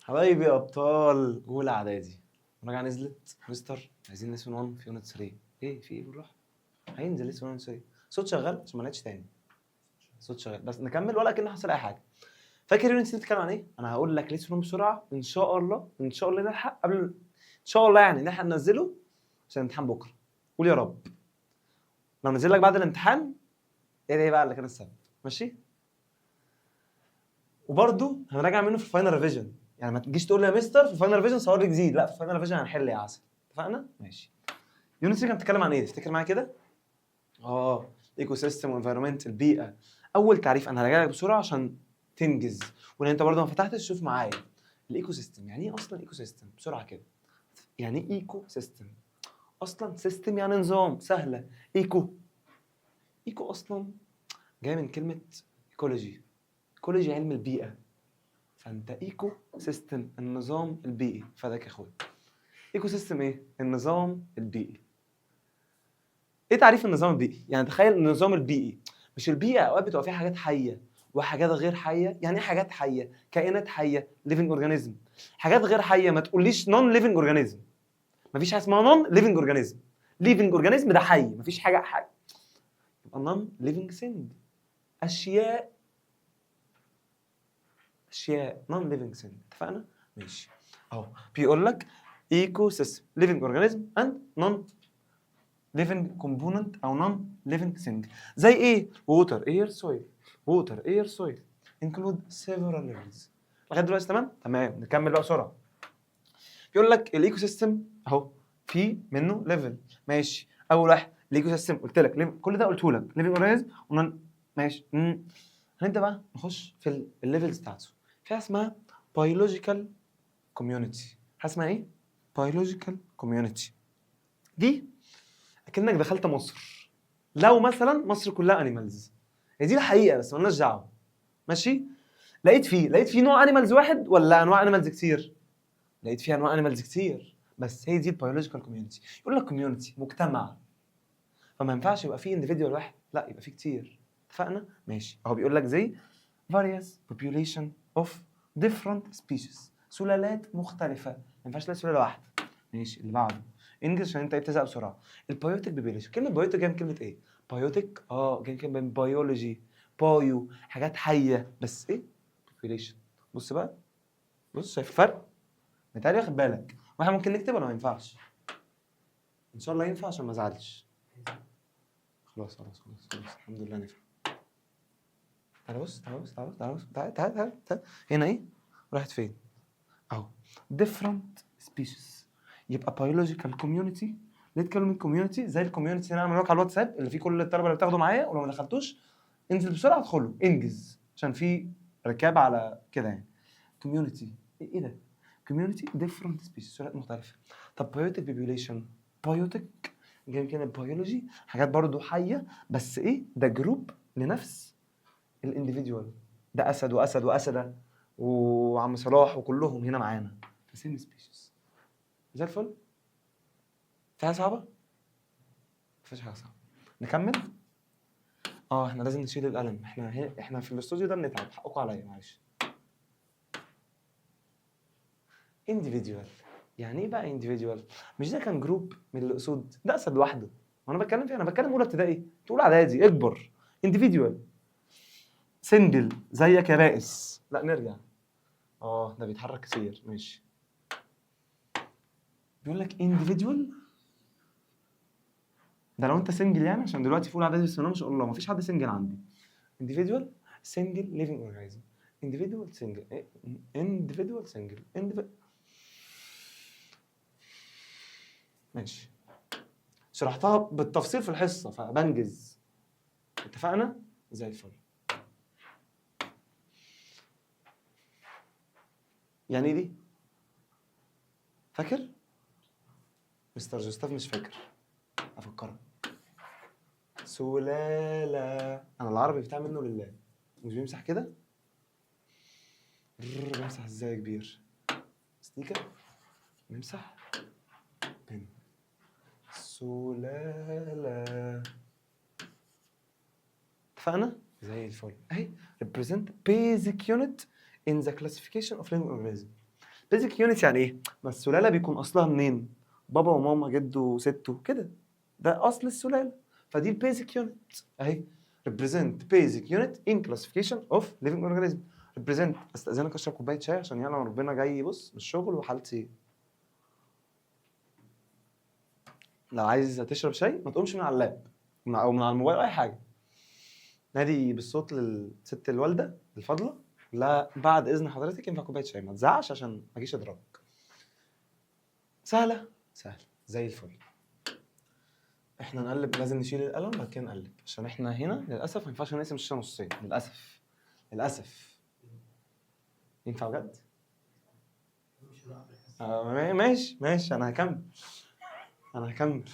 حبايبي ابطال اولى اعدادي، مراجعه نزلت. مستر، عايزين lesson 1 في unit 3. ايه؟ في ايه؟ بالراحه، هينزل lesson 1 3. صوت شغال؟ عشان ما نعيدش تاني. صوت شغال، بس نكمل ولا كأن حصل اي حاجه. فاكر unit 3 بتتكلم عن ايه؟ انا هقول لك lesson 1 بسرعه. ان شاء الله، ان شاء الله نلحق قبل، ان شاء الله يعني نلحق ننزله عشان الامتحان بكره. قول يا رب. لو نزل لك بعد الامتحان، ايه ده بقى اللي كان السبب؟ ماشي، وبرده هنراجع منه في ال final revision. يعني ما تجيش تقول لي يا مستر في ال final revision صور لي جديد. لا، في ال final revision هنحل يا عسل. اتفقنا؟ ماشي. unit 3 كانت بتتكلم عن ايه؟ تفتكر معايا كده؟ ecosystem و environment، البيئه. اول تعريف، انا هراجع لك بسرعة عشان تنجز، وان انت برضه ما فتحتش شوف معايا ال ecosystem يعني ايه اصلا. ecosystem بسرعة كده، يعني ايه ecosystem اصلا؟ system يعني نظام، سهله. eco، eco اصلا جاي من كلمة ecology. ecology علم البيئه، فانت ecosystem النظام البيئي. فداك يا اخويا، ecosystem ايه؟ النظام البيئي. ايه تعريف النظام البيئي؟ يعني تخيل النظام البيئي، مش البيئة اوقات بتبقى فيها حاجات حيه وحاجات غير حيه؟ يعني ايه حاجات حيه؟ كائنات حيه، living organism. حاجات غير حيه، ما تقوليش non living organism. مفيش حاجة اسمها non living organism. living organism ده حي، مفيش حاجة حي. يبقى non living thing، اشياء، اشياء non living thing. اتفقنا؟ ماشي. اهو بيقول لك ecosystem living organism and non living component او non living thing. زي ايه؟ water، air، soil. water، air، soil include several levels. لغاية دلوقتي تمام؟ تمام. نكمل بقى بسرعه. بيقول لك ال ecosystem اهو في منه level. ماشي. اول واحد ال ecosystem، قلت لك كل ده، قلته لك living organism. ماشي. هنبدا بقى نخش في ال levels بتاعته. في حاجة اسمها biological community. حاجة اسمها ايه؟ biological community. دي اكنك دخلت مصر، لو مثلا مصر كلها animals، هي دي الحقيقة بس مالناش دعوه. ماشي؟ لقيت فيه نوع animals واحد ولا انواع animals كتير؟ لقيت فيه انواع animals كتير، بس هي دي ال biological community. يقول لك community مجتمع، فما ينفعش يبقى فيه individual واحد، لا، يبقى فيه كتير. اتفقنا؟ ماشي. اهو بيقول لك زي various population of different species، سلالات مختلفة، ما ينفعش تلاقي سلالة واحدة. ماشي، اللي بعده، انجز عشان انت ايه؟ بتزهق بسرعة. ال biotic population. كلمة biotic جاية من كلمة ايه؟ biotic جاية من كلمة biology، bio حاجات حية، بس ايه population؟ بص بقى، بص، شايف الفرق؟ متهيألي واخد بالك. واحنا ممكن نكتب ولا ما ينفعش؟ ان شاء الله ينفع عشان ما ازعلش. خلاص خلاص خلاص خلاص، الحمد لله نفع. تعالى بص، تعالى بص، تعالى بص، تعالى بص، تعالى تعالى تعالى، تعالى. هنا ايه؟ راحت فين؟ اهو، different species. يبقى biological community، ليه اتكلم من community؟ زي ال community اللي انا عامله لك على الواتساب اللي فيه كل الطلبة اللي بتاخده معايا، ولو ما دخلتوش انزل بسرعه، ادخله، انجز عشان في ركاب على كده. يعني community ايه ده؟ community different species، سلالات مختلفه. طب biotic population، biotic جاي من كلمة بيولوجي، حاجات برضو حيه، بس ايه ده؟ group لنفس ال individual ده، اسد واسد واسده وعم صلاح وكلهم هنا معانا في same species. زي الفل. في حاجة صعبة؟ مفيش حاجة صعبه. نكمل. احنا لازم نشيل القلم. احنا هنا، احنا في الاستوديو ده بنتعب، حقكم عليا، معلش. individual يعني ايه بقى individual؟ مش ده كان group من الاسود؟ ده اسد لوحده. وانا بتكلم فيه، انا بتكلم اولى ابتدائي، تقول اعدادي، اكبر. individual single زيك يا بائس. لا، نرجع. ده بيتحرك كتير. ماشي. بيقول لك individual ده لو انت single، يعني عشان دلوقتي في اولى اعدادي بسم الله ما شاء الله ما فيش حد single عندي. individual single living organism، individual single، individual single individual. ماشي، شرحتها بالتفصيل في الحصة فبنجز. اتفقنا؟ زي الفل. يعني ايه دي؟ فاكر؟ مستر جوستاف مش فاكر؟ افكرك. سلالة. انا العربي بتاع منه لله. مش بيمسح كده؟ بيمسح ازاي يا كبير؟ ستيكر نمسح بن سلالة. اتفقنا؟ زي الفل. اهي represent basic unit in the classification of living organism. basic unit يعني ايه؟ ما السلالة بيكون اصلها منين؟ بابا وماما، جده وستة كده، ده اصل السلاله، فدي ال basic unit اهي. represent basic unit in classification of living organism. represent. استاذنك اشرب كوباية شاي عشان يعلم ربنا جاي بص من الشغل وحالتي. لو عايز تشرب شاي ما تقومش من على ال lap او من على الموبايل او اي حاجه. نادي بالصوت للست الوالدة الفاضله، لا بعد اذن حضرتك ينفع كوباية شاي؟ ما تزعقش عشان ما اجيش اضربك. سهلة سهلة زي الفل. احنا نقلب، لازم نشيل القلم بعد كده نقلب، عشان احنا هنا للاسف ما ينفعش نقسم الشاشة نصين، للاسف للاسف. ينفع بجد؟ آه ماشي ماشي، انا هكمل انا هكمل.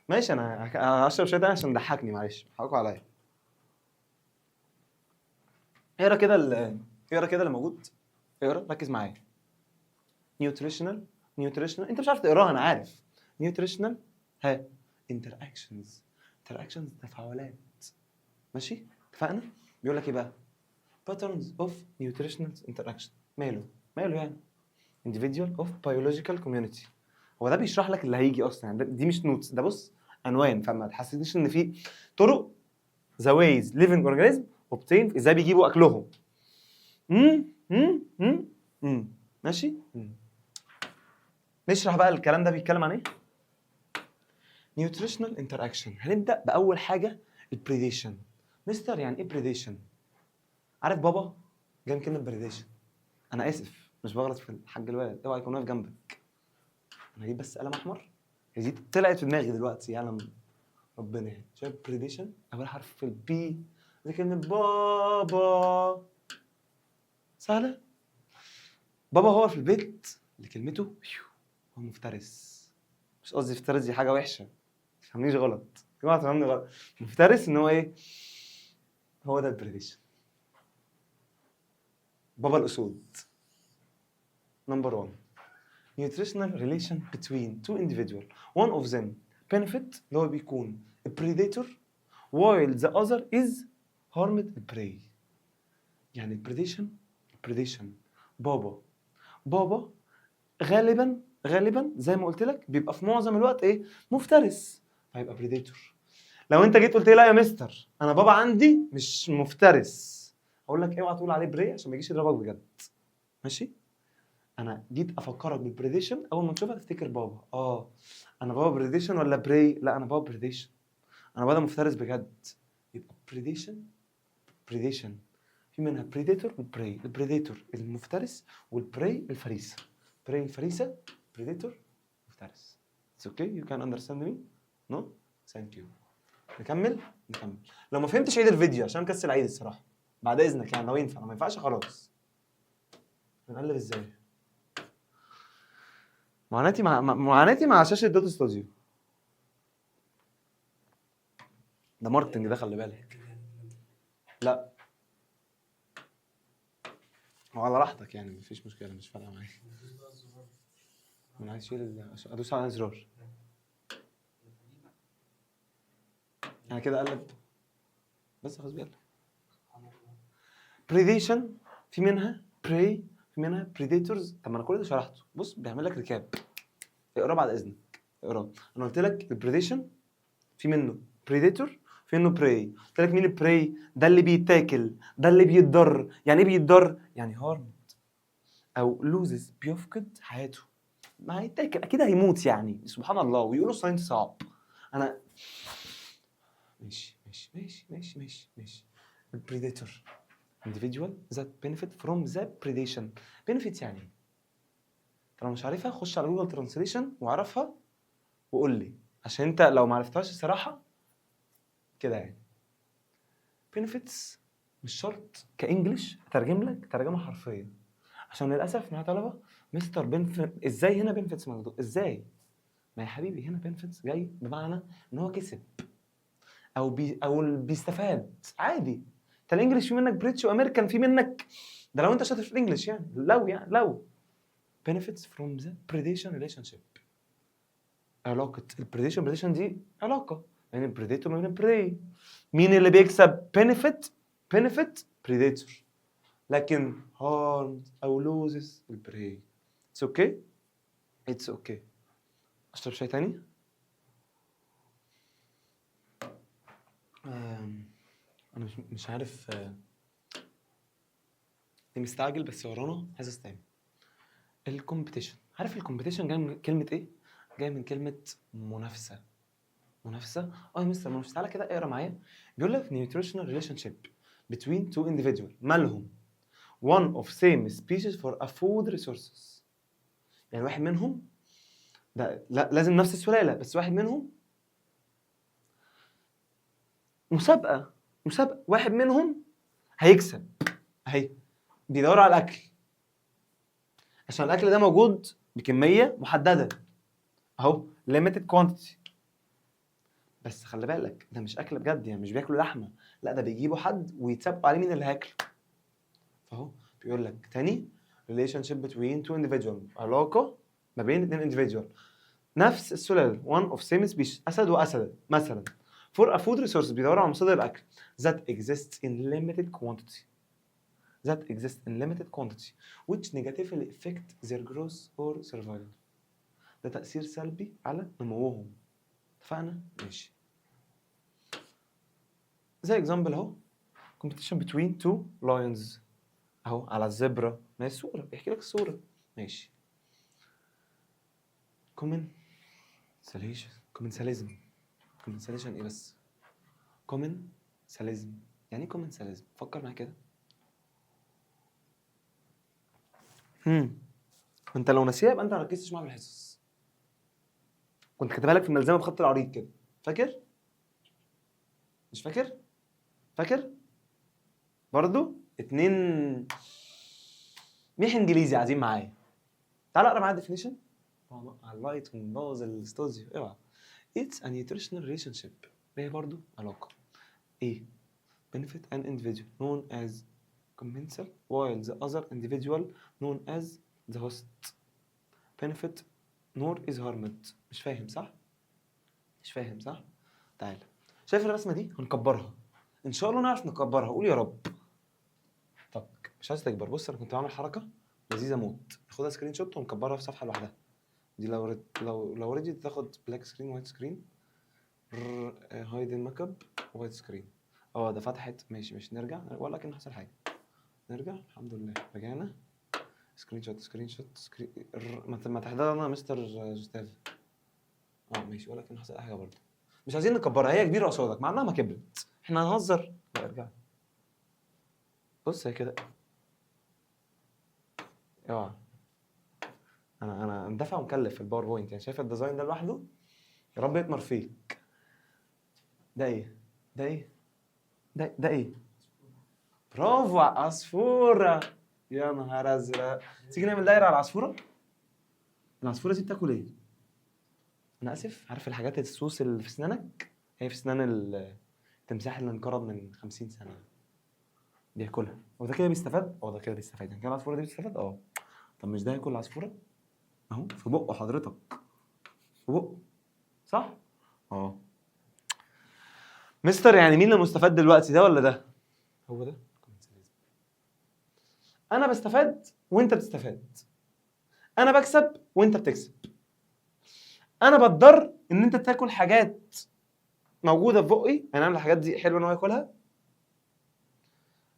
ماشي، انا هشرب شاي تاني عشان ضحكني، معلش حقكوا عليا. اقرا كده اقرا كده اللي موجود، اقرا ركز معايا. nutritional، nutritional انت مش عارف تقراها انا عارف. nutritional ها interactions، interactions تفاعلات. ماشي اتفقنا؟ بيقول لك ايه بقى؟ patterns of nutritional interaction. ماله ماله يعني؟ individual of biological community. هو ده بيشرح لك اللي هيجي اصلا، يعني دي مش notes، ده بص عنوان، فما تحسسنيش ان في طرق the ways living organism obtain، ازاي بيجيبوا اكلهم. امم امم امم امم ماشي. نشرح بقى الكلام ده بيتكلم عن ايه؟ nutritional interaction. هنبدا باول حاجة ال predation. مستر يعني ايه predation؟ عارف بابا جاي من كلمة predation. انا اسف مش بغلط في الحاج الوالد، اوعى يكون واقف جنبك. انا هجيب بس قلم احمر، هي دي طلعت في دماغي دلوقتي يعلم ربنا يعني. شايف predation اول حرف في ال P زي كلمة بابا. سهلة. بابا هو في البيت اللي كلمته هو مفترس. مش قصدي مفترس دي حاجة وحشة، ما تفهمنيش غلط يا جماعة، تفهمني غلط. مفترس ان هو ايه؟ هو ده ال predation. بابا الاسود. number 1 nutritional relation between two individual, one of them benefit اللي هو بيكون predator while the other is harmed prey. يعني ال predation، predation بابا، بابا غالبا غالبا زي ما قلت لك بيبقى في معظم الوقت ايه؟ مفترس، فيبقى predator. لو انت جيت قلت لي لا يا مستر انا بابا عندي مش مفترس، اقول لك اوعى تقول عليه prey عشان ما يجيش يضربك بجد. ماشي؟ انا جيت افكرك بال predation، اول ما تشوفها تفتكر بابا. انا بابا predation ولا prey؟ لا انا بابا predation، انا بابا مفترس بجد. يبقى predation، predation في منها predator و prey. ال predator المفترس وال prey الفريسه. prey الفريسه، predator مفترس. It's okay, you can understand me? No? Thank you. نكمل نكمل. لو ما فهمتش عيد الفيديو عشان مكسل عيد الصراحة بعد اذنك، يعني لو ينفع، لو ما ينفعش خلاص. نقلب ازاي؟ معاناتي مع معاناتي مع شاشة دوت ستوديو ده marketing ده، خلي بالك. لا هو على راحتك يعني، مفيش مشكلة، مش فارقه معايا. انا عايز اشيل ادوس على زرار انا كده اقلب بس خلاص بيقلب. predation في منها prey، في منها predators. طب ما انا كل ده شرحته. بص بيعمل لك recap، اقراه بعد اذنك، اقراه. انا قلت لك ال predation في منه predator، في منه prey. قلت لك مين ال prey؟ ده اللي بيتاكل، ده اللي بيتضر. يعني ايه بيتضر؟ يعني harmed او loses، بيفقد حياته، ما هيتاكل اكيد هيموت يعني. سبحان الله. ويقولوا ال science صعب. انا ماشي ماشي ماشي ماشي ماشي ماشي. ال predator individual that benefit from the predation. benefits يعني ايه؟ لو مش عارفها خش على Google Translation واعرفها وقول لي، عشان انت لو ما عرفتهاش الصراحة كده يعني. benefits مش شرط ك English اترجم لك ترجمه حرفية، عشان للاسف معايا طلبه مستر benefit ازاي هنا benefits موجود ازاي؟ ما يا حبيبي هنا benefits جاي بمعنى ان هو كسب او بيستفاد عادي. انت ال English في منك British و American، في منك ده لو انت شاطر في ال English يعني، لو يعني لو benefits from the predation relationship. علاقة ال predation، predation دي علاقة بين ال predator وبين ال prey. مين اللي بيكسب؟ benefit benefit predator، لكن harm او loses ال prey. it's okay، it's okay. اشرب شاي تاني. انا مش عارف، ليه مستعجل، بس ورانا حصص تاني. ال competition، عارف ال competition جاي من كلمة ايه؟ جاي من كلمة منافسة. منافسة؟ اه يا مستر منافسة. تعالى كده اقرا معايا. بيقول لك nutritional relationship between two individual، مالهم؟ one of same species for a food resources. يعني واحد منهم ده لا لازم نفس السلالة، بس واحد منهم مسابقة، مسابقة، واحد منهم هيكسب. اهي بيدوروا على الاكل عشان الاكل ده موجود بكمية محددة اهو، limited quantity. بس خلي بالك ده مش اكل بجد، يعني مش بياكلوا لحمه، لا ده بيجيبوا حد ويتسابقوا عليه مين اللي هياكله. فاهو بيقول لك تاني relationship between two individual، علاقة ما بين اتنين individual نفس السلالة، one of same species، اسد واسد مثلا، for a food resource، بيدوروا على مصادر الاكل that exists in limited quantity، that exists in limited quantity which negatively affect their growth or survival. ده تأثير سلبي على نموهم. اتفقنا؟ ماشي. زي example اهو، competition between two lions اهو على ال zebra. ما هي الصورة بيحكي لك الصورة. ماشي. commensalism، commensalism، commensalism ايه بس؟ commensalism يعني ايه commensalism؟ فكر معايا كده. انت لو نسيها يبقى انت ما ركزتش معايا في الحصص. كنت كاتبها لك في الملزمه بخط العريض كده، فاكر؟ مش فاكر؟ فاكر؟ برضو اتنين ميح انجليزي قاعدين معايا. تعال اقرا معايا ال definition على ال light ونبوظ الاستوديو، اوعى. It's a nutritional relationship، هي برضو علاقة ايه؟ benefit an individual known as commensal while the other individual known as the host benefit nor is harmed. مش فاهم صح؟ مش فاهم صح؟ تعالى، شايف الرسمة دي؟ هنكبرها ان شاء الله، نعرف نكبرها، قول يا رب. طب مش عايز تكبر؟ بص، انا كنت بعمل حركة لذيذة موت، ناخدها screenshot ونكبرها في صفحة لوحدها. دي لو رضيت تاخد black screen، white screen، hide mockup، white screen. اه ده فتحت. ماشي ماشي، نرجع ولا كان حصل حاجه؟ نرجع، الحمد لله رجعنا. screenshot، screenshot، screen، ما تحضرنا مستر جوستاف. اه ماشي، ولا كان حصل اي حاجة برضه. مش عايزين نكبرها، هي كبيرة قصادك مع انها ما كبرت. احنا هنهزر؟ لا ارجع. بص هي كده، اوعى. انا مدافع ومكلف في ال PowerPoint، يعني شايف ال design ده لوحده؟ يا رب يطمر فيك. ده ايه؟ ده ايه؟ ده ايه؟ برافو، عصفورة. يا نهار ازرق، تيجي نعمل دايرة على العصفورة؟ العصفورة دي بتاكل ايه؟ انا اسف، عارف الحاجات السوس اللي في اسنانك؟ هي في اسنان التمساح اللي انقرض من 50 سنة بياكلها. هو ده كده بيستفاد؟ اه ده كده بيستفاد. يعني كده العصفورة دي بتستفاد؟ اه. طب مش ده هياكل العصفورة؟ اهو في بقه حضرتك، في بقه، صح؟ اه مستر، يعني مين اللي مستفاد دلوقتي، ده ولا ده؟ هو ده. انا بستفاد وانت بتستفاد، انا بكسب وانت بتكسب. انا بتضر ان انت تاكل حاجات موجودة في بقي، يعني انا الحاجات دي حلوة ان هو ياكلها،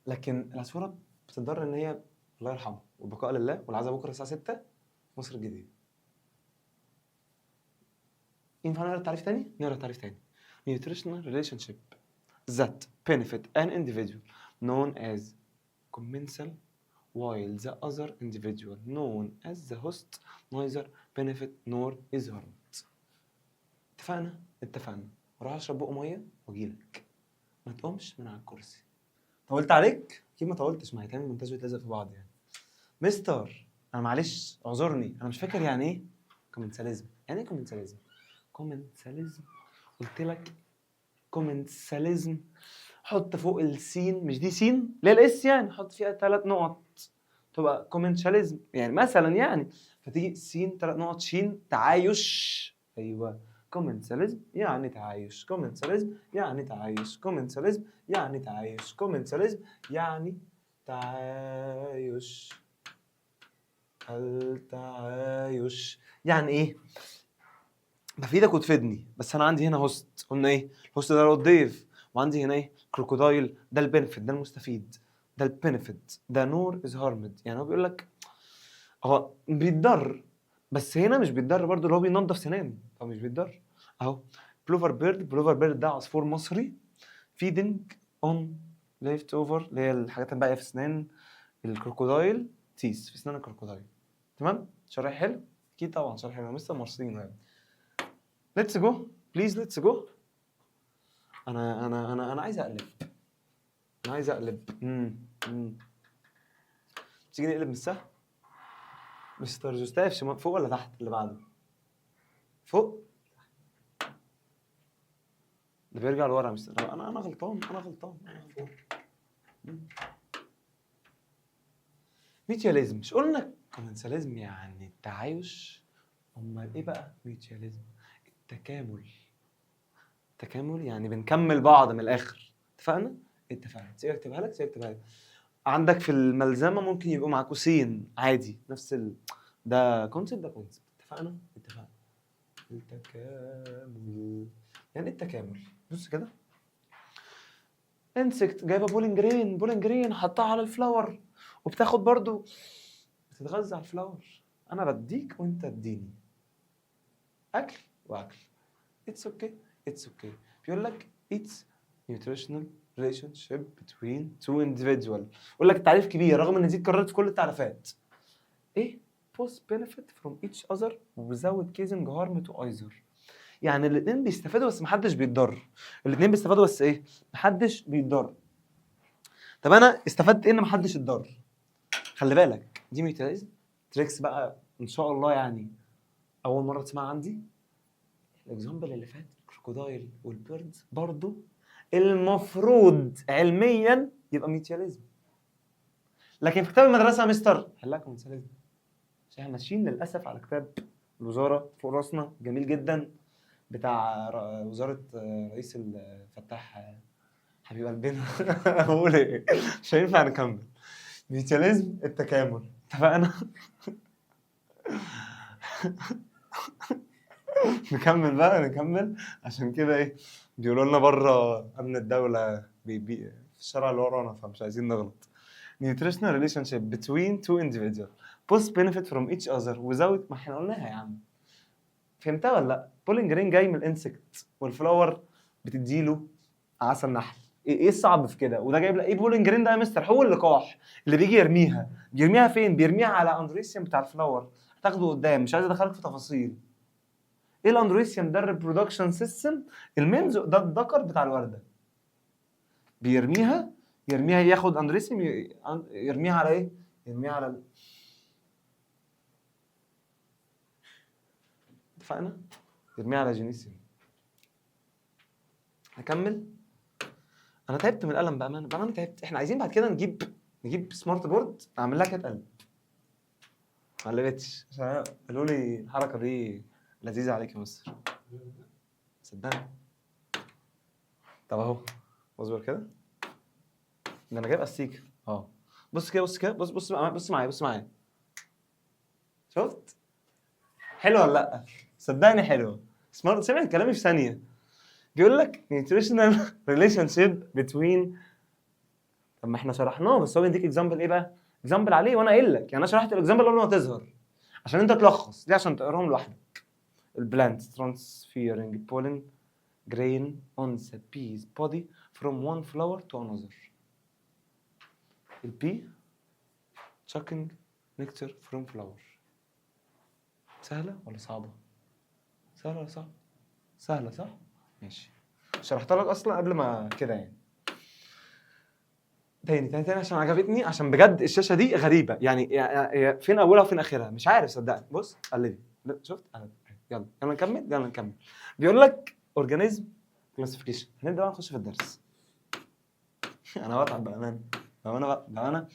لكن العصفوره بتضر ان هي الله يرحمه والبقاء لله والعزاء بكره الساعة 6 في مصر الجديده. ينفع نقرا التعريف تاني؟ نقرا التعريف تاني. nutritional relationship that benefit an individual known as commensal while the other individual known as the host neither benefit nor is harmed. اتفقنا؟ اتفقنا. اروح اشرب بق مية واجيلك. ما تقومش من على الكرسي. طولت عليك؟ اكيد ما طولتش، ما هيتعمل مونتاج ويتلزق في بعض يعني. مستر انا معلش اعذرني، انا مش فاكر يعني ايه commensalism. يعني ايه commensalism؟ commensalism قلت لك commensalism، حط فوق السين، مش دي سين؟ ليه ال S يعني حط فيها ثلاث نقط تبقى commensalism يعني مثلا، يعني فتيجي سين ثلاث نقط شين تعايش. ايوه commensalism يعني تعايش، commensalism يعني تعايش، commensalism يعني تعايش، commensalism يعني تعايش. التعايش يعني ايه؟ بفيدك وتفيدني. بس انا عندي هنا host، قلنا ايه؟ ال host ده هو الضيف، وعندي هنا ايه؟ crocodile، ده ال benefit، ده المستفيد، ده ال benefit، ده nor is harmed. يعني هو بيقول لك هو بيتضر، بس هنا مش بيتضر برضه، اللي هو بينضف سنانه فمش بيتضر. اهو plover bird، plover bird ده عصفور مصري، feeding on left over اللي هي الحاجات الباقية في اسنان ال crocodile teeth، في اسنان ال crocodile. تمام؟ شرح حلو؟ اكيد طبعا شرح حلو، مستر مارسينو يعني. let's go please، let's go. انا عايز اقلب، انا عايز اقلب. تيجي نقلب من السهل. مستر جوستاف فوق ولا تحت؟ اللي بعده فوق، ده بيرجع لورا يا مستر. انا غلطان، انا غلطان، انا غلطان. Mutualism، مش قلنا commensalism يعني التعايش؟ امال ايه بقى mutualism؟ التكامل. التكامل يعني بنكمل بعض من الاخر. اتفقنا؟ اتفقنا. تيجي اكتبها لك، تيجي اكتبها لك عندك في الملزمه، ممكن يبقوا معكوسين عادي، نفس ده concept، ده concept. اتفقنا؟ اتفقنا. التكامل يعني ايه التكامل؟ بص كده، insect جايبه pollen grain، pollen grain حطها على ال flower وبتاخد برضو، بتتغذى على ال flower. انا بديك وانت تديني، اكل واكل، it's okay، it's okay. بيقول لك it's nutritional relationship between two individual. يقول لك التعريف كبير رغم ان دي اتكررت في كل التعريفات. ايه؟ both benefit from each other without causing harm to either. يعني الاثنين بيستفادوا بس محدش بيتضر. الاثنين بيستفادوا بس ايه؟ محدش بيتضر. طب انا استفدت ايه ان محدش اتضر؟ خلي بالك دي mutualism tricks بقى ان شاء الله، يعني اول مرة تسمعها عندي. ال example اللي فات ال crocodile وال birds برضو المفروض علميا يبقى mutualism، لكن في كتاب المدرسة يا مستر حلها commensalism، عشان احنا ماشيين للاسف على كتاب الوزاره، فوق راسنا، جميل جدا، بتاع وزارة رئيس الفتاح حبيب قلبنا. بقول ايه؟ مش هينفع نكمل. mutualism التكامل، اتفقنا؟ نكمل بقى، نكمل. عشان كده ايه، بيقولوا لنا بره امن الدولة بي بي في الشارع اللي ورانا، فمش عايزين نغلط. nutritional relationship between two individuals both benefit from each other without، ما احنا قلناها يا عم، فهمتها ولا لا؟ pollen grain جاي من ال insect وال flower بتديله عسل نحل، ايه الصعب في كده؟ وده جايب لك ايه pollen grain ده يا مستر؟ هو اللقاح اللي بيجي يرميها. بيرميها فين؟ بيرميها على androecium بتاع ال flower، هتاخده قدام، مش عايز ادخلك في تفاصيل. ايه ال androecium ده؟ ال reproduction system، ال males ده الذكر بتاع الورده، بيرميها، يرميها، ياخد androecium يرميها على ايه؟ يرميها على اتفقنا؟ يرميها على gynoecium. نكمل؟ انا تعبت من القلم بامانه، بامانه تعبت. احنا عايزين بعد كده نجيب smart board اعمل لها كده قلب. ما قلبتش عشان قالوا لي الحركة دي لذيذة عليك يا مستر، صدقني. طب اهو اصبر كده، ده انا جايب استيكه. بص كده، بص كده، بص بص بص معايا، بص معايا. شفت؟ حلوة ولا لا؟ صدقني حلوه. smart، سمعت كلامي في ثانيه. بيقول لك nutritional relationship between، طب ما احنا شرحناه، بس هو بيديك example. ايه بقى؟ example عليه، وانا قايل لك يعني انا شرحت ال example قبل ما تظهر عشان انت تلخص ليه، عشان تقراهم لوحدك. ال plant transferring pollen grain on the bee's body from one flower to another، ال bee sucking nectar from flower. سهلة ولا صعبة؟ سهلة ولا صعبة؟ سهلة صح؟ ماشي، شرحتها لك اصلا قبل ما كده يعني. تاني تاني تاني عشان عجبتني، عشان بجد الشاشة دي غريبة يعني فين اولها وفين اخرها مش عارف صدقني. بص قلبي، لا، شفت؟ قلبي. يلا يلا نكمل، يلا نكمل. بيقول لك organism classification. هنبدا بقى نخش في الدرس. انا بتعب بامانه، بامانه بقى، بامانه.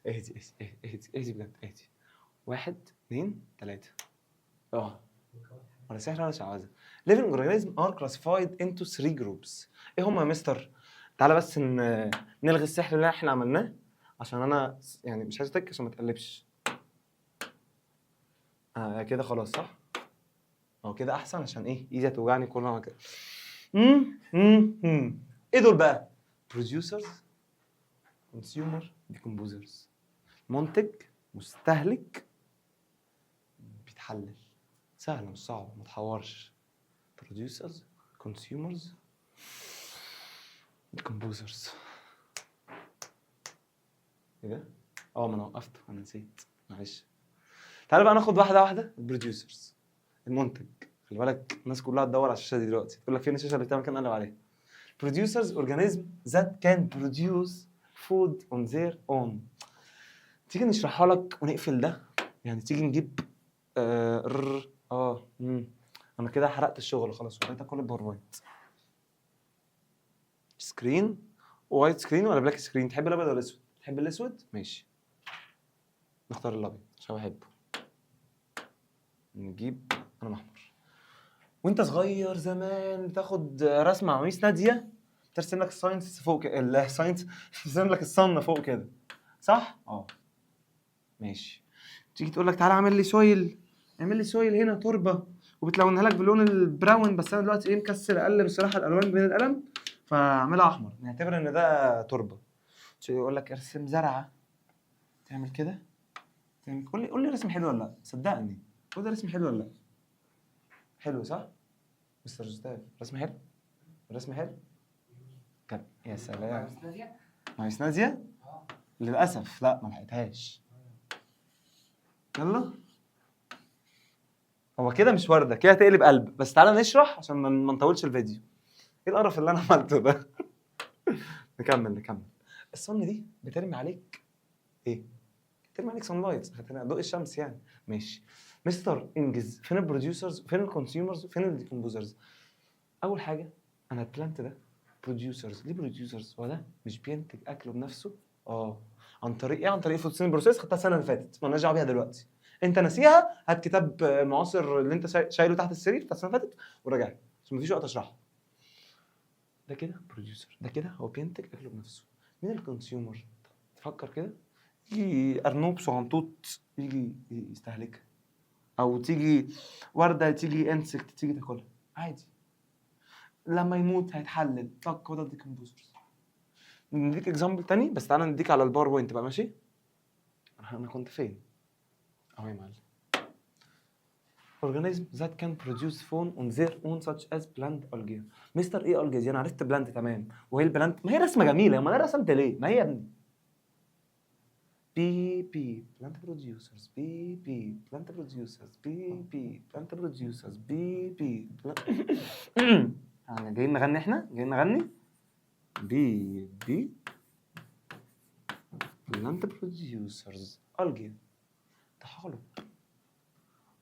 اهدي اهدي اهدي اهدي بجد اهدي. واحد اثنين ثلاثة. اه. ولا سحر ولا شعوذه. living organism are classified into three groups. ايه هم يا مستر؟ تعالى بس نلغي السحر اللي احنا عملناه، عشان انا يعني مش عايز اتك عشان ما تقلبش. كده خلاص، صح؟ هو كده احسن، عشان ايه؟ ايدي هتوجعني كل ما كده. امم امم امم ايه دول بقى؟ producers، consumer، decomposers. منتج، مستهلك، بيتحلل. سهله، مش صعبه، ما تحورش. producers، consumers، decomposers. ايه ده؟ اه، ما انا وقفته، انا نسيت، معلش. تعالى بقى ناخد واحدة واحده. ال producers، المنتج. خلي بالك، الناس كلها تدور على الشاشة دي دلوقتي، تقول لك فين الشاشة اللي بتعمل كده؟ نقلب عليها. producers، organism that can produce food on their own. تيجي نشرحها لك ونقفل ده؟ يعني تيجي نجيب انا كده حرقت الشغل خلاص وريتك كل ال PowerPoint. screen، white screen ولا black screen؟ تحب الابيض ولا الاسود؟ تحب الاسود؟ ماشي، نختار الابيض عشان بحبه. نجيب قلم احمر. وانت صغير زمان بتاخد رسمه مع ميس ناديه، ترسم لك ال science فوق كده، ال science، ترسم لك ال sun فوق كده، صح؟ اه، ماشي. تيجي تقول لك تعالى اعمل لي soil، اعمل لي soil هنا تربه، وبتلونها لك باللون ال brown، بس انا دلوقتي ايه، مكسل اقلب الصراحة الالوان بين القلم، فاعملها احمر. نعتبر ان ده تربه. يقول لك ارسم زرعه، تعمل كده، تعمل، قول لي، قول لي رسم حلو ولا لا؟ صدقني، قول لي رسم حلو ولا لا؟ حلو، صح؟ مستر جوستاف، رسم حلو؟ رسم حلو؟ كان يا سلام. مع ميس نادية؟ للأسف لا، ما لحقتهاش. يلا، هو كده مش وردة، كده تقلب قلب. بس تعالى نشرح عشان ما نطولش الفيديو. ايه القرف اللي انا عملته ده؟ نكمل نكمل. ال sun دي بترمي عليك ايه؟ بترمي عليك sunlight، ضوء الشمس يعني. ماشي مستر، انجز. فين ال producers؟ فين ال consumers؟ فين ال decomposers؟ اول حاجه، انا ال plant ده producers. ليه producers؟ هو ده مش بينتج اكله بنفسه؟ اه، عن طريق ايه؟ عن طريق photosynthesis process، خدتها السنة اللي فاتت، مالناش دعوه بيها دلوقتي. انت ناسيها؟ هات كتاب المعاصر اللي انت شايله تحت السرير بتاع السنة اللي فاتت وراجعها، عشان مفيش وقت اشرحها. ده كده producer، ده كده هو بينتج اكله بنفسه. مين ال consumer؟ تفكر كده، يجي ارنوب صغنطوط يجي يستهلكها، او تيجي ورده، تيجي insect تيجي تاكلها عادي. لما يموت هيتحلل، طق، هو ده ال decomposers. نديك example تاني، بس تعالى نديك على ال PowerPoint بقى، ماشي؟ انا كنت فين؟ اهو يا معلم. organism that can produce food on their own such as plant، algae. مستر، ايه algae دي؟ انا عرفت plant، تمام، وهي ال plant ما هي رسمه جميله، ما انا رسمت ليه؟ ما هي يا ابني P P plant producers، P P plant producers، P P plant producers، P P. جايين نغني، احنا جايين نغني. P P plant producers، algae، طحالب.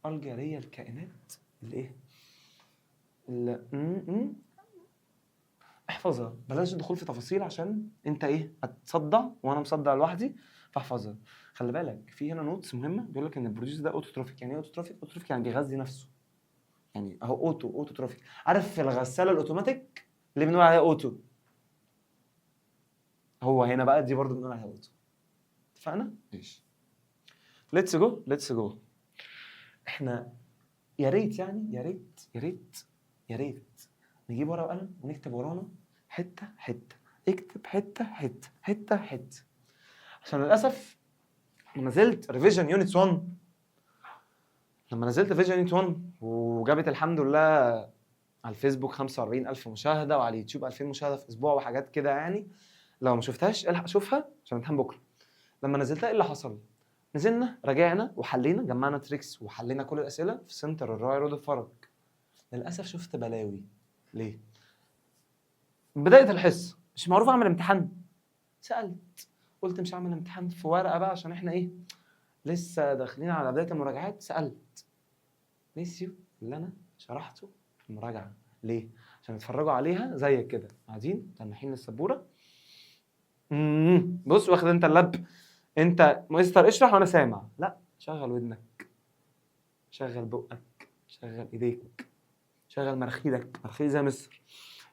algae هي الكائنات اللي ايه؟ اللي احفظها، بلاش الدخول في تفاصيل عشان انت ايه، هتصدع وانا مصدع لوحدي، فاحفظها. خلي بالك، في هنا notes مهمه، بيقول لك ان ال producer ده autotrophic. يعني ايه autotrophic؟ autotrophic يعني بيغذي نفسه، يعني اهو auto، autotrophic. عارف في الغسالة الاوتوماتيك اللي بنقول عليها auto؟ هو هنا بقى دي برضو بنقول عليها auto. اتفقنا؟ ماشي، let's go، let's go. احنا يا ريت يعني، يا ريت يا ريت يا ريت نجيب ورقة وقلم ونكتب ورانا حتة حته. اكتب حتة حتة حتة حته، عشان للاسف لما نزلت revision unit 1، لما نزلت revision unit 1 وجابت الحمد لله على الفيسبوك 45 ألف مشاهدة وعلى اليوتيوب 2000 مشاهدة في أسبوع وحاجات كده يعني، لو ما شفتهاش الحق شوفها عشان امتحان بكرة. لما نزلتها ايه اللي حصل؟ نزلنا راجعنا وحلينا، جمعنا tricks وحلينا كل الأسئلة في سنتر الراعي روض الفرج. للأسف شفت بلاوي. ليه؟ بداية الحصة مش معروف أعمل امتحان، سألت، قلت مش هعمل امتحان في ورقة بقى عشان احنا ايه، لسه داخلين على بداية المراجعات. سألت، نسيوا اللي أنا شرحته في المراجعة. ليه؟ عشان يتفرجوا عليها زيك كده قاعدين تنحين السبورة. بص، واخد انت ال lap، انت مستر اشرح وانا سامع. لا، شغل ودنك، شغل بقك. شغل ايديك، شغل مناخيرك، مناخيري زي مصر.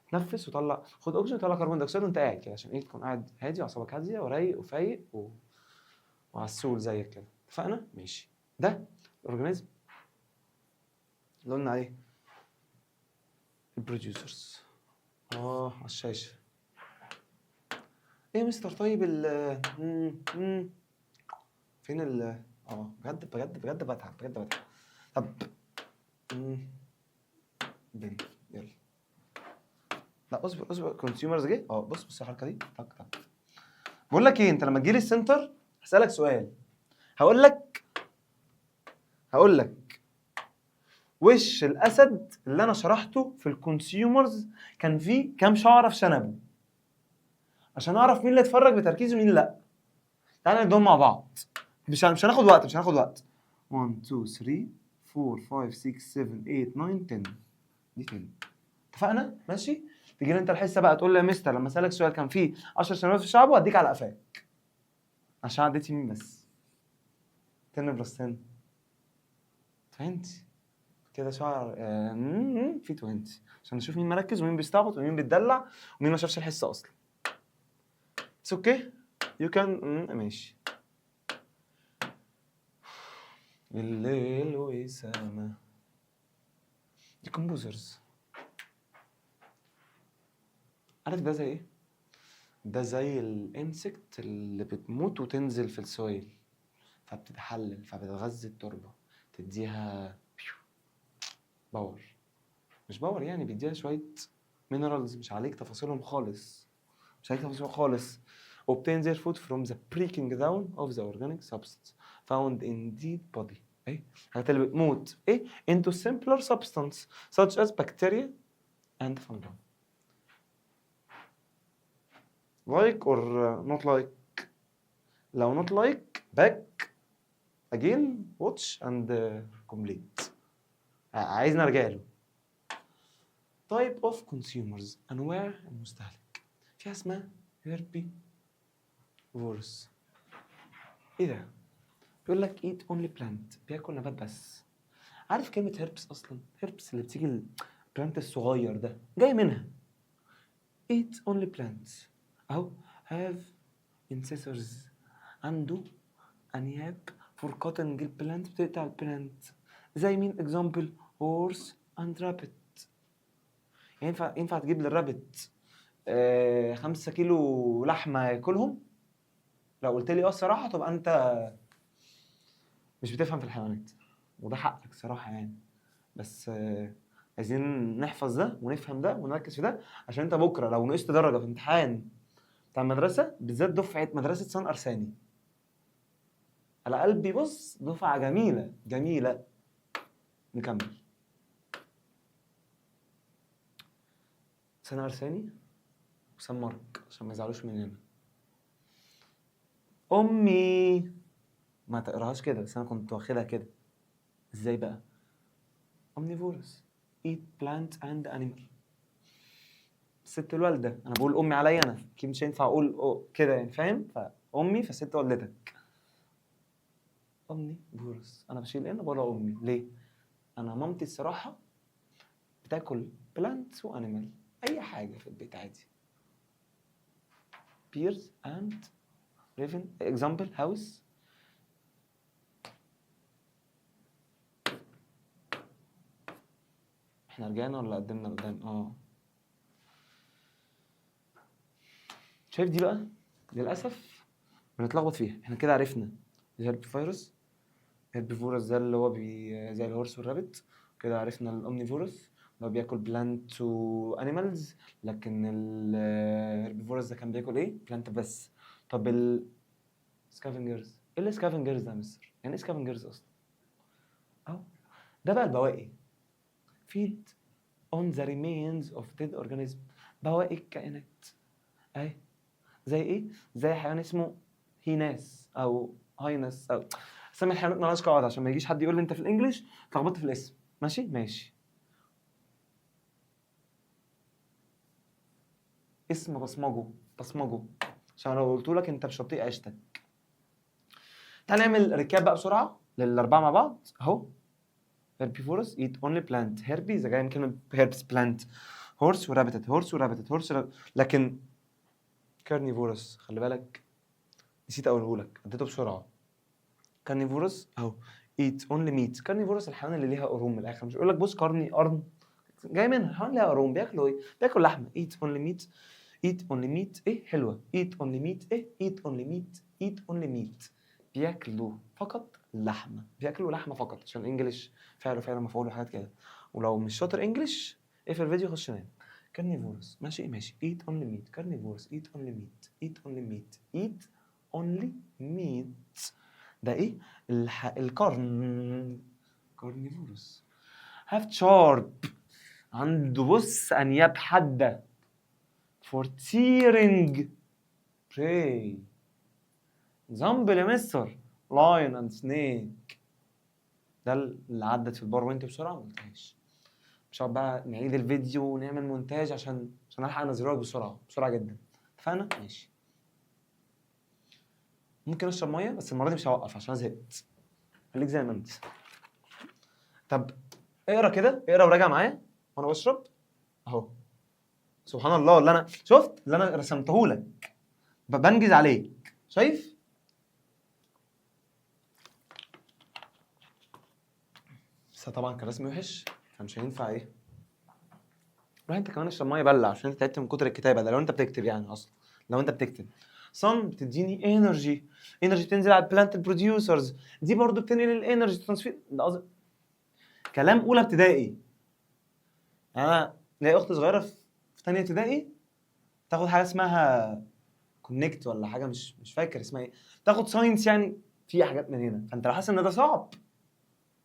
تنفس وطلع، خد اكسجين وطلع carbon dioxide وانت قاعد كده، عشان ايه؟ تكون قاعد هادي واعصابك هادية ورايق وفايق وعسول زيك كده. اتفقنا؟ ماشي. ده ال organism اللي قلنا عليه ال producers. على الشاشة ايه يا مستر؟ طيب ال مم، مم. فين ال بجد بجد بجد بتعب، بجد بتعب. طب بن يلا، لا اصبر اصبر، consumers جه. بص بص الحركة دي، طق طق. بقول لك ايه، انت لما تجيلي ال center هسالك سؤال، هقول لك وش الاسد اللي انا شرحته في ال consumers كان فيه كام شعره في شنبه، عشان اعرف مين اللي اتفرج بتركيز ومين لا. تعالى نعدهم مع بعض، مش هناخد وقت، مش هناخد وقت. 1 2 3 4 5 6 7 8 9 10، دي 10. اتفقنا؟ ماشي. تيجي لي انت الحصة بقى تقول لي يا مستر لما اسالك سؤال كان فيه 10 شنبات في شعبه، اديك على قفاك عشان عديت يمين بس. 10 plus 10 20 كده شعر في 20، عشان نشوف مين مركز ومين بيستعبط ومين بيتدلع ومين ما شافش الحصة اصلا. it's okay you can. ماشي. الليل وسما decomposers. عارف ده زي ايه؟ ده زي ال insect اللي بتموت وتنزل في ال soil فبتتحلل فبتغذي التربة، تديها power، مش power يعني، بيديها شوية minerals، مش عليك تفاصيلهم خالص، مش عليك تفاصيلهم خالص. obtain their food from the breaking down of the organic substance found in dead body. ايه الحاجات اللي بتموت ايه؟ into simpler substance such as bacteria and fungi. like or not like؟ لو not like back again watch and complete. عايز نرجع له. type of consumers، انواع المستهلك. فيها اسمها herbivores. ايه ده؟ بيقول لك eat only plant، بياكل نبات بس. عارف كلمة herbs اصلا؟ herbs اللي بتيجي ال plant الصغير ده جاي منها. eat only plants اهو. have incisors، عنده انياب for cutting ال plant، بتقطع ال plant. زي مين؟ example horse and rabbit. ينفع تجيب لل rabbit 5 كيلو لحمة ياكلهم؟ لو قلت لي اه الصراحة تبقى انت مش بتفهم في الحيوانات، وده حقك صراحة يعني. بس عايزين نحفظ ده ونفهم ده ونركز في ده، عشان انت بكرة لو نقصت درجة في امتحان بتاع المدرسة، بالذات دفعة مدرسة سان أرساني، على قلبي، بص دفعة جميلة جميلة. نكمل. سان أرساني وسان مارك عشان ما يزعلوش مننا. أمي ما تقراهاش كده، بس أنا كنت واخدها كده. إزاي بقى؟ omnivorous eat plant and animal. الست الوالدة، أنا بقول أمي عليا أنا، أكيد مش هينفع أقول كده يعني، فاهم؟ فأمي فست والدتك. omnivorous، أنا بشيل إن بقول أمي ليه؟ أنا مامتي الصراحة بتاكل plants و animal، أي حاجة في البيت عادي. bears and raven example house. احنا رجعنا ولا قدمنا لقدام؟ شايف دي بقى للاسف بنتلخبط فيها. احنا كده عرفنا ال herbivorous، ال herbivorous ده اللي هو زي ال horse وال rabbit كده. عرفنا ال omnivorous اللي هو بياكل plant و animals، لكن ال herbivorous ده كان بياكل ايه؟ plant بس. طب ال scavengers، ايه ال scavengers ده يا مستر؟ يعني ايه scavengers اصلا؟ اهو ده بقى البواقي. feed on the remains of dead organism، بواقي الكائنات اهي. زي ايه؟ زي حيوان اسمه hyenas او hyenas، او اسامي الحيوانات مالهاش قاعدة عشان ما يجيش حد يقول لي انت في ال English اتلخبطت في الاسم. ماشي ماشي. اسم بصمجه، بصمجه عشان لو قلت لك انت مش هتطيق عيشتك. تعال نعمل recap بقى بسرعة للاربعه مع بعض اهو. herbivorous eat only plant. herbi اذا جاي من كلمة herbs plant. horse و rabbit، horse و rabbit، horse. لكن carnivorous، خلي بالك نسيت اقوله لك، اديته بسرعه. carnivorous اهو eat only meat. carnivorous الحيوان اللي ليها قرون من الاخر. مش يقول لك بص carni قرن جاي منها، الحيوان ليها قرون. بياكلوا ايه؟ بياكلوا لحمه. eat only meat، eat only meat. ايه حلوه. eat only meat ايه؟ eat only meat، eat only meat. بياكلوا فقط لحمه، بياكلوا لحمه فقط، عشان English فعل وفعل مفعول وحاجات كده. ولو مش شاطر English اقفل الفيديو خش نام. carnivorous ماشي ماشي. eat only meat، carnivorous eat only meat، eat only meat، eat only meat. ده ايه؟ القرن. carnivorous have sharp، عنده بص انياب حادة for tearing prey. example يا مستر lion and snake. ده اللي عدت في ال PowerPoint بسرعه، ما قلتهاش. مش هقعد بقى نعيد الفيديو ونعمل مونتاج عشان الحق انزله لك بسرعة بسرعة جدا. اتفقنا؟ ماشي. ممكن اشرب ميه، بس المرة دي مش هوقف عشان أنا زهقت. خليك زي ما انت. طب اقرا كده، اقرا وراجع معايا وانا بشرب اهو. سبحان الله، اللي انا شفت اللي انا رسمته لك، بنجز عليك، شايف؟ بس طبعا كان رسمي وحش فمش هينفع. ايه، روح انت كمان اشرب ميه، بلع، عشان انت تعبت من كتر الكتابه. ده لو انت بتكتب يعني، اصلا لو انت بتكتب. sun بتديني energy، energy بتنزل على ال plant producers، دي برضو بتنقل ال energy transfer. ده قصدي كلام اولى ابتدائي. انا ليا اخت صغيرة في ثانية ابتدائي، تاخد حاجة اسمها Connect ولا حاجه، مش فاكر اسمها ايه، تاخد science، يعني في حاجات من هنا. فانت لو حاسس ان ده صعب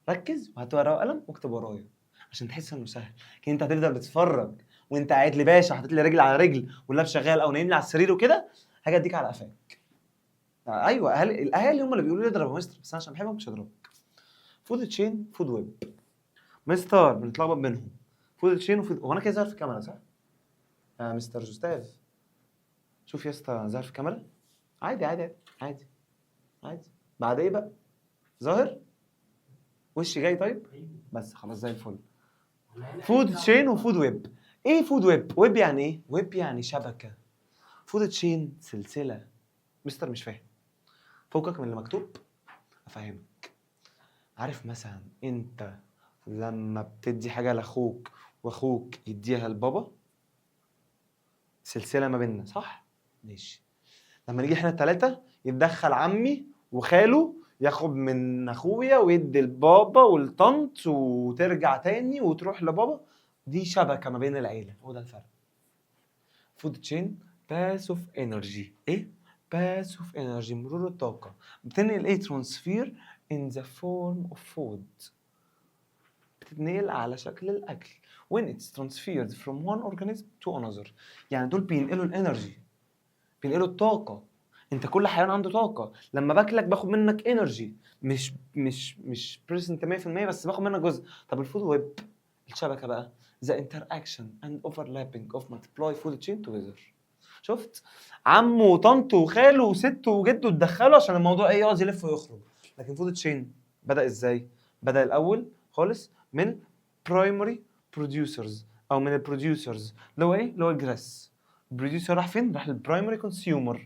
ركز وهات ورقة وقلم واكتب ورايا عشان تحس انه سهل. لكن انت هتفضل بتتفرج وانت قاعد لي باشا حاطط لي رجل على رجل وال lap شغال او نايم لي على السرير وكده، هاجي اديك على قفاك. ايوه، الاهالي هم اللي بيقولوا لي اضرب يا مستر، بس انا عشان بحبهم مش هضربك. food chain، food web، مستر بنتلخبط بينهم. food chain و food، هو انا كده ظاهر في الكاميرا صح؟ يا مستر جوستاف شوف يا اسطى، ظاهر في الكاميرا؟ عادي عادي عادي عادي. بعد ايه بقى؟ ظاهر؟ وشي جاي؟ طيب بس خلاص زي الفل. food chain و food web. ايه food web؟ web يعني ايه؟ ويب يعني شبكة. food chain سلسلة. مستر مش فاهم، فوقك من اللي مكتوب افهمك. عارف مثلا انت لما بتدي حاجة لاخوك واخوك يديها لبابا، سلسلة ما بيننا صح؟ ماشي. لما نيجي احنا الثلاثة يتدخل عمي وخاله ياخد من اخويا ويدي لبابا والطنط وترجع تاني وتروح لبابا، دي شبكة ما بين العيله. هو ده الفرق. food chain path of energy. ايه path of energy؟ مرور الطاقه. بتنقل ايه؟ transfer in the form of food، بتتنقل على شكل الاكل. when it's transferred from one organism to another، يعني دول بينقلوا ال energy، بينقلوا الطاقه. انت كل حيوان عنده طاقه، لما باكلك باخد منك energy، مش percent 100% بس باخد منك جزء. طب ال food web الشبكة بقى the interaction and overlapping of multiple food chain together. شفت؟ عمه وطنطه وخاله وستة وجده اتدخلوا عشان الموضوع ايه؟ يقعد يلف ويخرج. لكن food chain بدا ازاي؟ بدا الاول خالص من primary producers او من ال producers اللي هو ايه؟ اللي هو ال grass. ال producer راح فين؟ راح لل primary consumer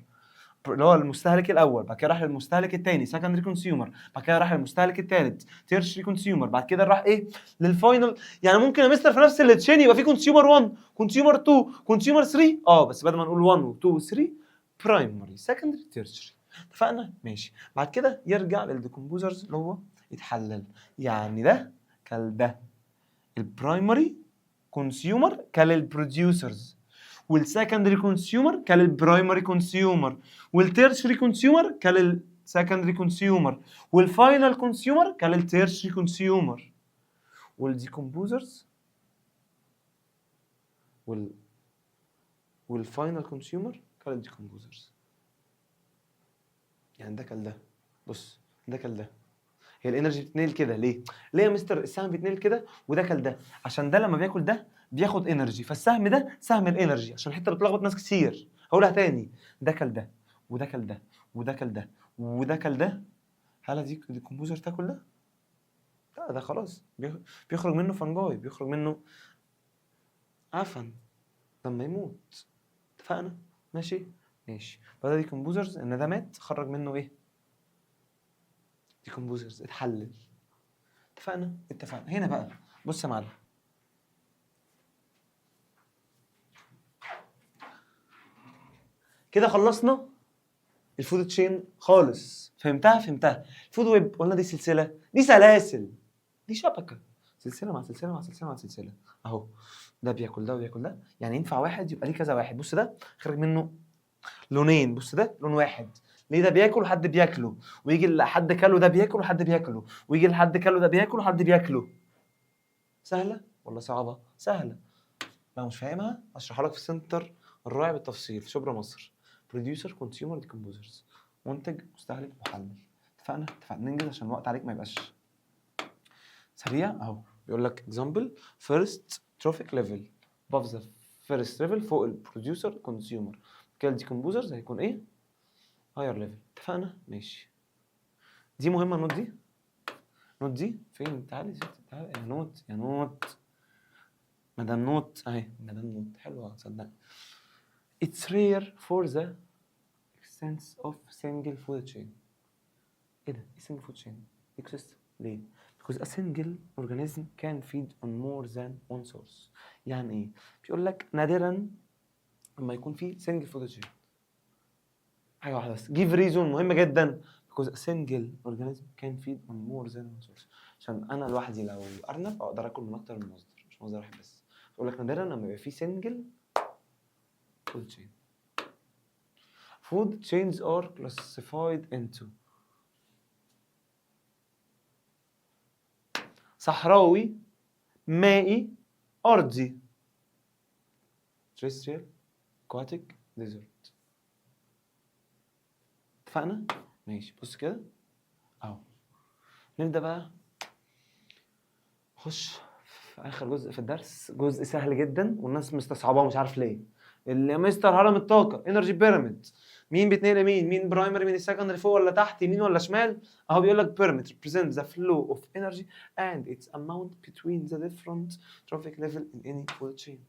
اللي هو المستهلك الاول، بعد كده راح للمستهلك الثاني secondary consumer، بعد كده راح للمستهلك الثالث tertiary consumer، بعد كده راح ايه؟ لل final. يعني ممكن يا مستر في نفس ال chain يبقى في consumer 1، consumer 2، consumer 3؟ اه، بس بدل ما نقول 1 و 2 و 3، primary، secondary، tertiary. اتفقنا؟ ماشي. بعد كده يرجع لل decomposers اللي هو يتحلل. يعني ده كل ده، ال primary consumer كل ال producers، وال secondary consumer كل ال primary consumer، وال tertiary consumer كل ال secondary consumer، وال final consumer كل ال tertiary consumer، وال decomposers وال final consumer كل ال decomposers. يعني ده كل ده، بص ده كل ده. هي ال energy بتتنقل كده ليه؟ ليه يا مستر السهم بيتنقل كده وده كل ده؟ عشان ده لما بياكل ده بياخد energy، فالسهم ده سهم ال energy. عشان الحتة بتلخبط ناس كتير هقولها تاني. ده كل ده وده كل ده وده كل ده وده كل ده. هل دي decomposer تاكل ده؟ لا، ده خلاص بيخرج منه fungi، بيخرج منه عفن لما يموت. اتفقنا؟ ماشي ماشي. فده decomposers، ان ده مات خرج منه ايه؟ decomposers، اتحلل. اتفقنا؟ اتفقنا. هنا بقى بص يا معلم، كده خلصنا ال food chain خالص. فهمتها؟ فهمتها. ال food web قلنا دي سلسلة، دي سلاسل، دي شبكة، سلسلة مع سلسلة مع سلسلة مع سلسلة. اهو ده بياكل ده وبياكل ده، يعني ينفع واحد يبقى ليه كذا واحد. بص ده خرج منه لونين، بص ده لون واحد. ليه؟ ده بياكل وحد بياكله، ويجي لحد كله ده بياكل وحد بياكله، ويجي لحد كله ده بياكل وحد بياكله. سهلة ولا صعبة؟ سهلة. لو مش فاهمها اشرحها لك في center الراعي بالتفصيل في شبرا مصر. producer، consumer، decomposers، منتج، مستهلك، محلل. اتفقنا؟ اتفقنا. ننجز عشان الوقت عليك ما يبقاش سريع. اهو بيقول لك example first trophic level above the first level، فوق ال producer consumer، كده ال decomposers هيكون ايه؟ higher level. اتفقنا؟ ماشي. دي مهمة ال note دي. note دي فين؟ تعالي يا ستي، تعالي يا note، يا note، مدام note اهي، مدام note حلوة صدقني. It's rare for the existence of single food chain. ايه ده؟ ايه single food chain؟ Ecosystem. ليه؟ Because a single organism can feed on more than one source. يعني ايه؟ بيقول لك نادرا لما يكون في single food chain، حاجة واحدة بس. give reason مهم جدا. because a single organism can feed on more than one source. عشان انا لوحدي لو ارنب اقدر اكل من اكتر من مصدر، مش مصدر واحد بس. يقول لك نادرا لما يبقى في single food chain. Food chains are classified into صحراوي، مائي، أرضي. terrestrial، aquatic، desert. اتفقنا؟ ماشي. بص كده اهو، نبدأ بقى نخش في آخر جزء في الدرس، جزء سهل جدا والناس مستصعباه مش عارف ليه. اللي مستر هرم الطاقة، energy pyramid، مين بيتنقل لمين؟ مين primary، مين ال secondary، فوق ولا تحت، يمين ولا شمال؟ اهو بيقول لك pyramid represents the flow of energy and its amount between the different trophic level in any food chain.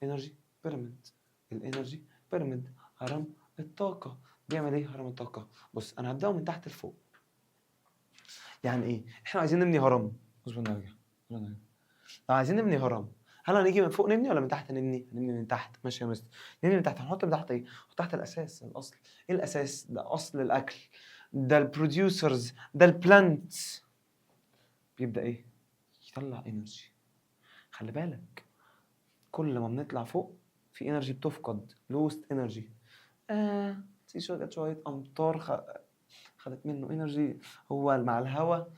energy pyramid، ال energy pyramid، هرم الطاقة. بيعمل ايه هرم الطاقة؟ بص انا هبدأه من تحت لفوق. يعني ايه؟ احنا عايزين نبني هرم. اصبر نرجع، اصبر نرجع. لو عايزين نبني هرم، هل هنيجي من فوق نبني ولا من تحت نبني؟ هنبني من تحت. ماشي يا مستر، نبني من تحت. هنحط من تحت ايه؟ نحط تحت الاساس، الاصل. ايه الاساس؟ ده اصل الاكل، ده ال producers، ده ال plant. بيبدا ايه؟ يطلع energy. خلي بالك كل ما بنطلع فوق في energy بتفقد، lost energy. في شوية امطار خدت منه energy، هو مع الهواء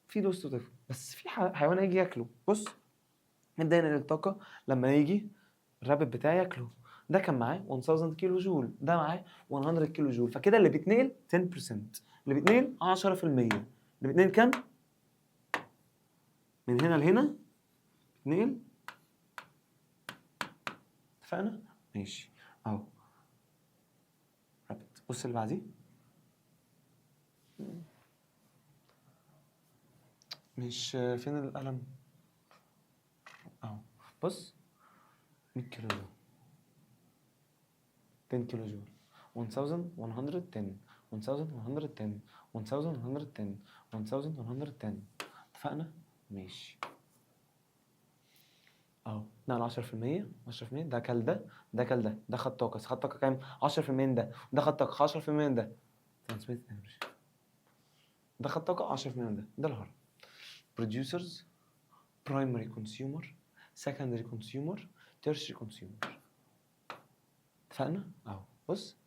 في lost وتفقد، بس في حيوان هيجي ياكله. بص نبدا ينقل الطاقة لما يجي ال rabbit بتاعي ياكله. ده كان معاه 1000 كيلو جول، ده معاه 100 كيلو جول، فكده اللي بيتنقل 10%، اللي بيتنقل 10%، اللي بيتنقل كام؟ من هنا لهنا بيتنقل. اتفقنا؟ ماشي اهو rabbit. بص اللي بعديه، مش فين القلم؟ اهو بص 100 كيلو جول، 10 كيلو جول، 1110، 1110، 1110، 1110. اتفقنا؟ ماشي اهو نقل 10%، 10%. ده كل ده، ده كل ده، ده خد طاقة، خد طاقة كام؟ 10% من ده، ده خد طاقة 10% من ده، transmit energy. ده خد طاقة 10% من ده. ده الهرم. producers، primary consumer، secondary consumer، tertiary consumer. اتفقنا؟ اهو بص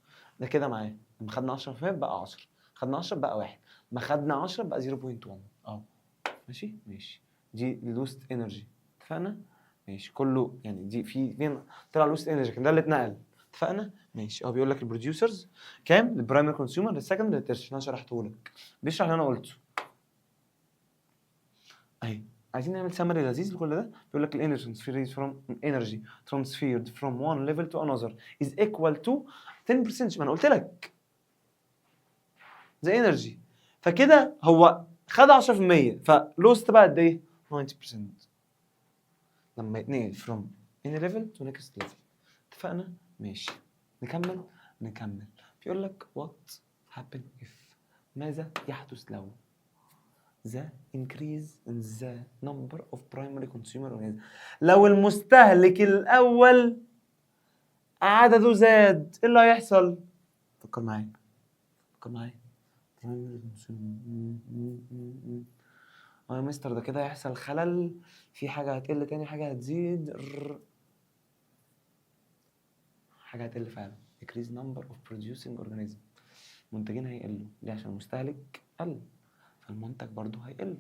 ده كده معاه، لما خدنا 10% بقى 10، خدنا 10 بقى 1، ما خدنا 10 بقى 0.1 اهو. ماشي؟ ماشي. دي lost energy. اتفقنا؟ ماشي. كله يعني دي في فين طلع lost energy، كان ده اللي اتنقل. اتفقنا؟ ماشي. اهو بيقول لك ال producers كام؟ ال primary consumer، لل secondary، لل tertiary. انا شرحته لك، بيشرح اللي انا قلته اهي. عايزين نعمل سمري لذيذ لكل ده. بيقول لك ال energy transferred from energy transferred from one level to another is equal to 10%. ما انا قلت لك the energy. فكده هو خد 10%، ف lost بقى قد ايه؟ 90% لما يتنقل from any level to next level. اتفقنا؟ ماشي، نكمل نكمل. بيقول لك what happen if، ماذا يحدث لو the increase in the number of primary consumer organisms، لو المستهلك الأول عدده زاد، ايه اللي هيحصل؟ فكر معايا، فكر معايا. primary consumer، اه يا مستر ده كده هيحصل خلل، في حاجة هتقل تاني حاجة هتزيد. حاجة هتقل فعلا، decrease number of producing organism، منتجين هيقلوا. ليه؟ عشان المستهلك قل، فالمنتج برضو هيقل.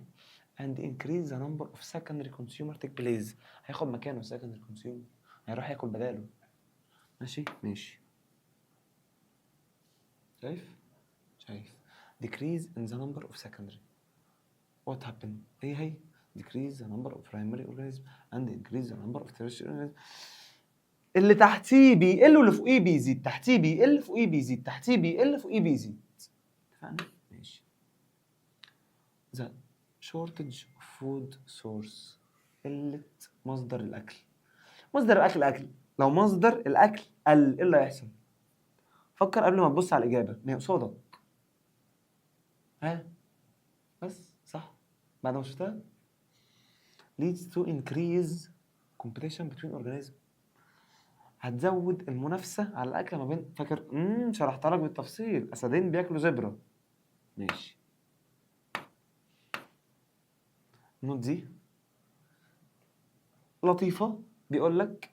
and increase the number of secondary consumer take place، هياخد مكانه secondary consumer، هيروح ياكل بداله. ماشي ماشي. شايف شايف؟ decrease in the number of secondary، what happened؟ ايه هي؟ decrease the number of primary organism and increase the number of tertiary organism. اللي تحتيه بيقل واللي فوقيه بيزيد، تحتيه بيقل فوقيه بيزيد، تحتيه بيقل فوقيه بيزيد. اتفقنا؟ ماشي. the shortage of food source، قلة مصدر الأكل. مصدر الأكل أكل، لو مصدر الأكل قل إيه اللي هيحصل؟ فكر قبل ما تبص على الإجابة، ما هي قصادك. ها، بس صح بعد ما شفتها leads to increase competition between organisms، هتزود المنافسة على الأكل ما بين، فاكر؟ شرحتها لك بالتفصيل، أسدين بياكلوا zebra. ماشي. ال note دي لطيفة، بيقول لك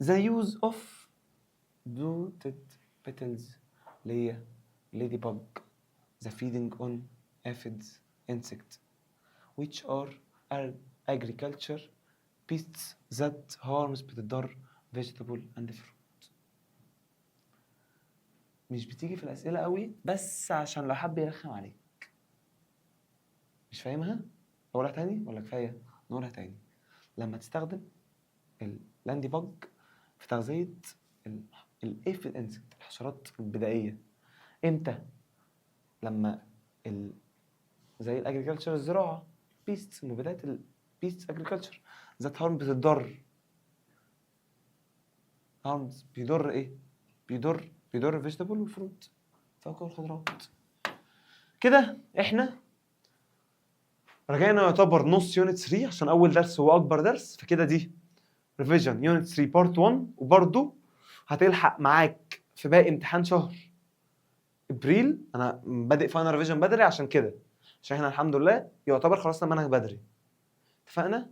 the use of dotted beetles اللي هي ladybug the feeding on aphids insect which are agriculture pests that harms بتضر vegetable and fruit. مش بتيجي في الأسئلة قوي، بس عشان لو حب يرخم عليك. مش فاهمها؟ أقولها تاني ولا كفاية؟ نقولها تاني. لما تستخدم ال ladybug في تغذية ال aphid insect، الحشرات البدائية، امتى؟ لما زي ال agriculture الزراعة، pests مبيدات، ال pests agriculture that harm بتضر، harms بيضر ايه؟ بيضر vegetable وال fruit، فواكه والخضروات. كده احنا رجعنا يعتبر نص unit 3، عشان اول درس هو اكبر درس، فكده دي revision unit 3 part 1. وبرده هتلحق معاك في باقي امتحان شهر ابريل. انا بادئ final revision بدري عشان كده، عشان احنا الحمد لله يعتبر خلصنا المنهج بدري. اتفقنا؟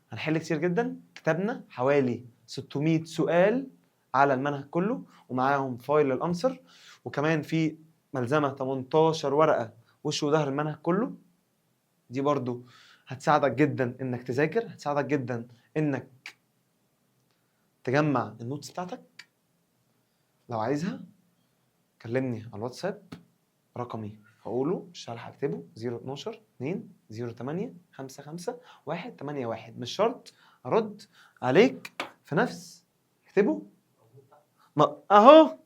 هنحل كتير جدا، كتبنا حوالي 600 سؤال على المنهج كله، ومعاهم file ال answer، وكمان في ملزمة 18 ورقة وش وظهر المنهج كله. دي برضو هتساعدك جدا انك تذاكر، هتساعدك جدا انك تجمع ال notes بتاعتك. لو عايزها كلمني على الواتساب، رقمي هقوله مش هلحق اكتبه، 012 2 08 5 5 1 8 1. مش شرط ارد عليك في نفس، اكتبه ما اهو.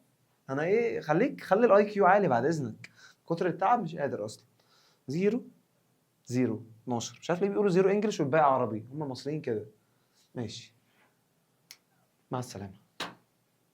انا ايه، خليك خلي ال IQ عالي بعد اذنك، كتر التعب مش قادر اصلا. 0 0 12، مش عارف ليه بيقولوا 0 English والباقي عربي، هم مصريين كده. ماشي، مع السلامه.